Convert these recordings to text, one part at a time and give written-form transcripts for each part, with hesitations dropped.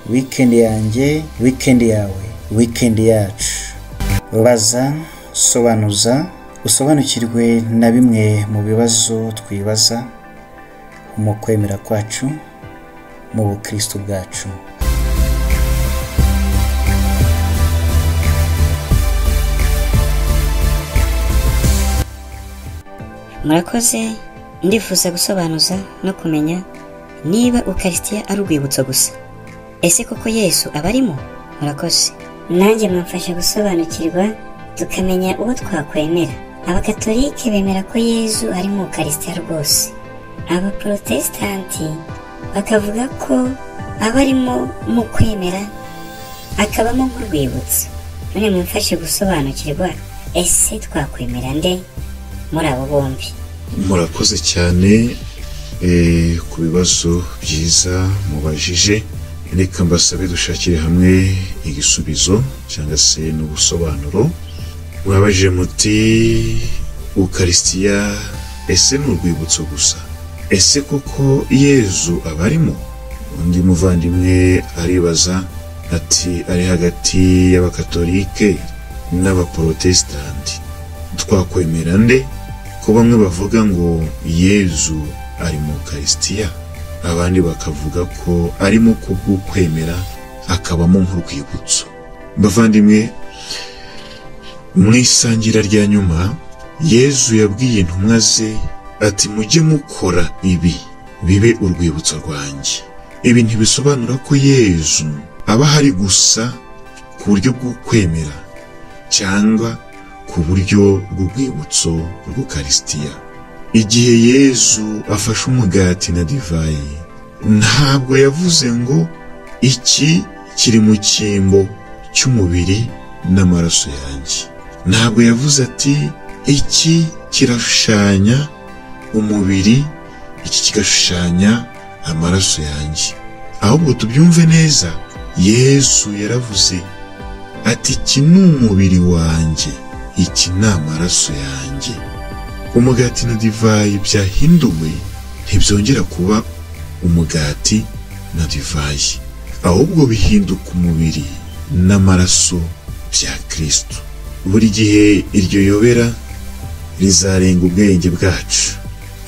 Weekend yanjye, weekend yawe, weekend yacu. Baza, sobanuza, usobanukirwe na bimwe mu bibazo twibaza mu kwemera kwacu, mu bukristo bwacu. Murakoze, ndifuza gusobanuza no kumenya niba ukarisitiya ari urwibutso gusa. Ese koko Yesu aba arimo? Murakoze. Nanjye mwamfasha gusobanukirwa tukamenya uwo twakwemera. Abakatolike bemera ko Yesu ari mu ukarisitiya rwose, abaporotesitanti bakavuga ko aba arimo mu kwemera akabamo nk'urwibutso. None mumfashe gusobanukirwa, ese twakwemera nde muri abo bombi? Murakoze cyane ku bibazo byiza mubajije. Reka mbasabe dushakire hamwe igisubizo cyangwa se n'ubusobanuro. Murabajije muti ukarisitiya ese ni urwibutso gusa? Ese koko Yezu aba arimo? Undi muvandimwe aribaza ati ari hagati y'abakatolike n'abaporotesitanti, twakwemera nde ko bamwe bavuga ngo Yezu ari mu ukarisitiya, abandi bakavuga ko arimo kubw'ukwemera akabamo nk'urwibutso? Bavandimwe, mu isangira rya nyuma Yezu yabwiye intumwa ze ati mujye mukora ibi bibe urwibutso rwanjye. Ibi ntibisobanura ko Yezu aba ahari gusa ku buryo bw'ukwemera cyangwa ku buryo bw'urwibutso rw'ukarisitiya. Igihe Yezu afashe umugati na divayi, ntabwo yavuze ngo iki kiri mu cyimbo cy'umubiri n'amaraso yanjye. Ntabwo yavuze ati iki kirashushanya umubiri, iki kigashushanya amaraso yanjye. Ahubwo tubyumve neza, Yesu yaravuze ati iki ni umubiri wanjye, iki ni amaraso yanjye. Umugati na divayi byahinduwe ntibyongera kuba umugati na divayi, ahubwo bihinduka umubiri n'amaraso bya Kristo. Buri gihe iryo yobera rizarenga ubwenge bwacu,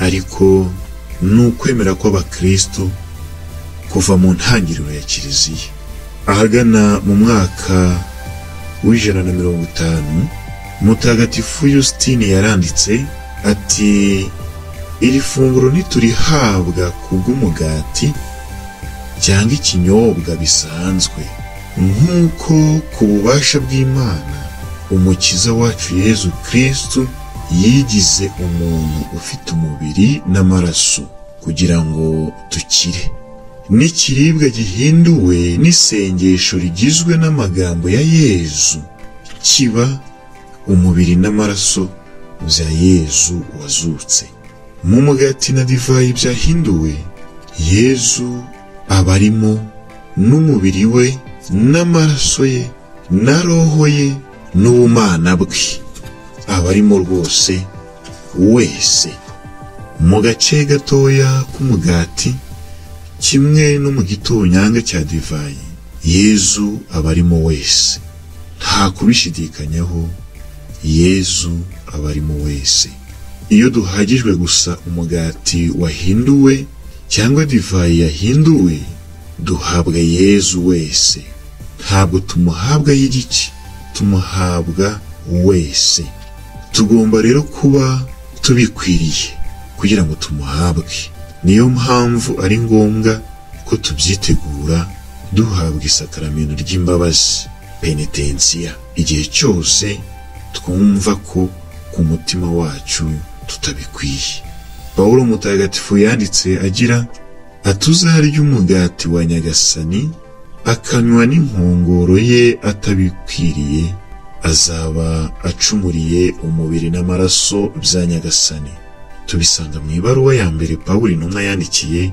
ariko ni ukwemera kw'abakristo kuva mu ntangiriro ya Kiliziya. Ahagana mu mwaka w'150, Mutagatifu Yustini yaranditse ati iri funguro ntiturihabwa kubw'umugati cyangwa ikinyobwa bisanzwe, nk'uko ku bubasha bw'Imana Umukiza wacu Yezu Kristo yigize umuntu ufite umubiri n'amaraso kugira ngo dukire. N'ikiribwa gihinduwe n'isengesho rigizwe n'amagambo ya Yezu kiba umubiri n'amaraso bya Yezu wazutse. Mu mugati na divayi byahinduwe, Yezu aba arimo n'umubiri we n'amaraso ye na roho ye n'ubumana bwe, aba arimo rwose wese. Mu gace gatoya k'umugati kimwe no mu gitonyanga cya divayi, Yezu aba arimo wese. Nta kubishidikanyaho, Yezu aba arimo wese. Iyo duhagijwe gusa umugati wahinduwe cyangwa divayi yahinduwe, duhabwa Yezu wese. Ntabwo tumuhabwa y'igice, tumuhabwa wese. Tugomba rero kuba tubikwiriye kugira ngo tumuhabwe. Niyo mpamvu ari ngombwa ko tubyitegura duhabwa isakaramento ry'imbabazi, penetensiya, igihe cyose twumva ko ku mutima wacu tutabikwiye. Pawulo Mutagatifu yanditse agira atuzarya umugati wa Nyagasani akanywa n'inkongoro ye atabikwiriye, azaba acumuriye umubiri n'amaraso bya Nyagasani. Tubisanga mu ibaruwa ya mbere Pawulo intumwa yandikiye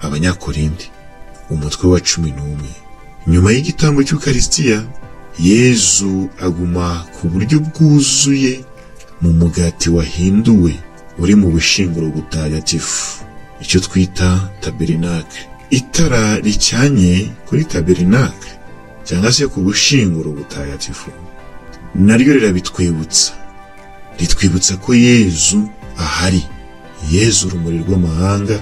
Abanyakorinti, umutwe wa 11. Nyuma y'igitambo cy'Ukarisitiya, Yezu aguma ku buryo bwuzuye mu mugati wahinduwe uri mu bushinguro butagatifu, icyo twita tabernakle. Itara ricanye kuri tabernakle cyangwa se ku bushinguro butagatifu naryo rirabitwibutsa, ritwibutsa ko Yezu ahari. Yezu urumuri rw'amahanga,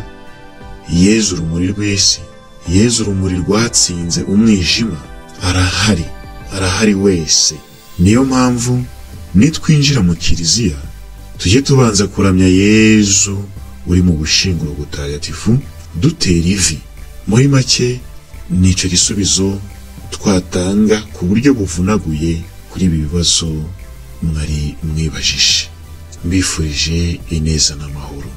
Yezu urumuri rw'isi, Yezu urumuri rwatsinze umwijima, arahari, arahari wese. Niyo mpamvu nitwinjira mu kiliziya tujye tubanza kuramya Yezu uri mu bushinguro butagatifu, dutera ivi. Muri make nicyo gisubizo twatanga ku buryo buvunaguye kuri ibi bibazo mwari mwibajije. Mbifurije ineza n'amahoro.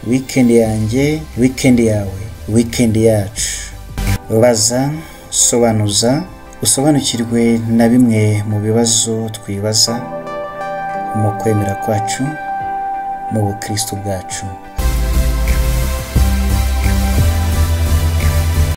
Weekend yanjye, weekend yawe, weekend yacu. Baza, sobanuza, usobanukirwe na bimwe mu bibazo twibaza mu kwemera kwacu, mu bukristo bwacu.